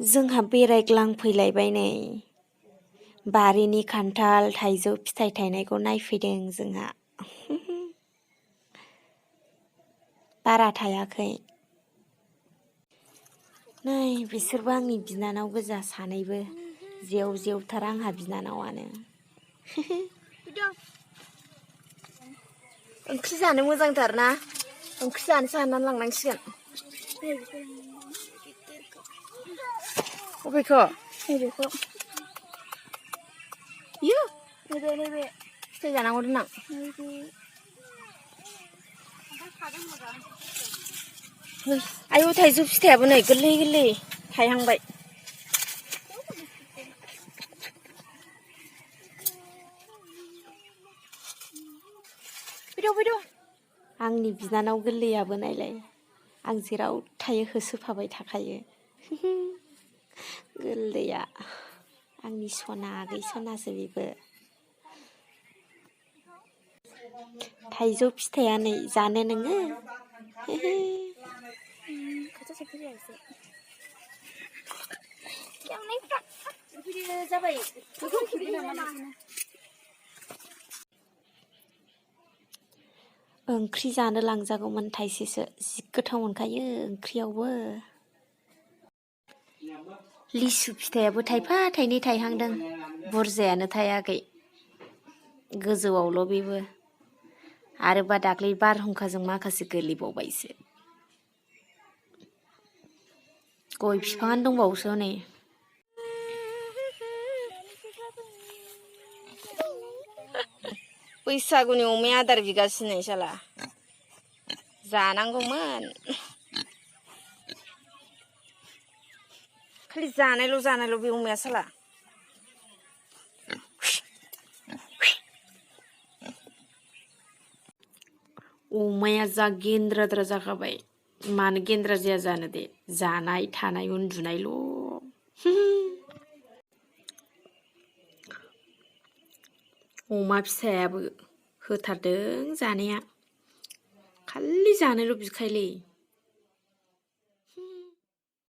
जोंहा बेरायग्लां फैलायबाय नै बारिनि खान्थाल थाइजौ फिथाइ थायनायखौ नायफैदों जोंहा बारा थायाखै नै बिसोरबो आंनि बिनानाव गोजा सानैबो जेव जेवथार आंहा बिनानावानो ओंख्रि जानो मोजांथार ना ओंख्रि जानो साननानै लांनांसिगोन अबेखौ नैबेखौ इयो नैबे फिथाइ जानांगौ देनां आयौ थाइजौ फिथाइयाबो नै गोरलै गोरलै थायहांबाय फैद' आंनि बिनानाव गोरलैयाबो नायलाय आं जेराव थायो होसोफाबाय थाखायो गोरलैया आंनि सना आगै सनासो बेबो थाइजौ फिथाइया नै जानो नोङो ओंख्रि जानो लांजागौमोन थाइसेसो जि गोथाव मोनखायो ओंख्रियावबो लिसु फिथाइयाबो थाइफा थाइनै थायहांदों बुरजायानो थायाखै गोजौआवल' बेबो आरोबा दाख्लै बारहुंखाजों माखासे गोलैबावबायसो गय बिफाङानो दंबावोसो हनै बैसागुनि अमाया आदार बिगासिनो साला जानांगौमोन खालि जानायल' बे अमाया साला अमाया जा गेन्द्राद्रा जाखाबाय मानो गेन्द्रा जाया जानो दे जानाय थानाय उन्दुनायल' अमा फिसायाबो होथारदों जानाया खालि जानोल' बिखायोलै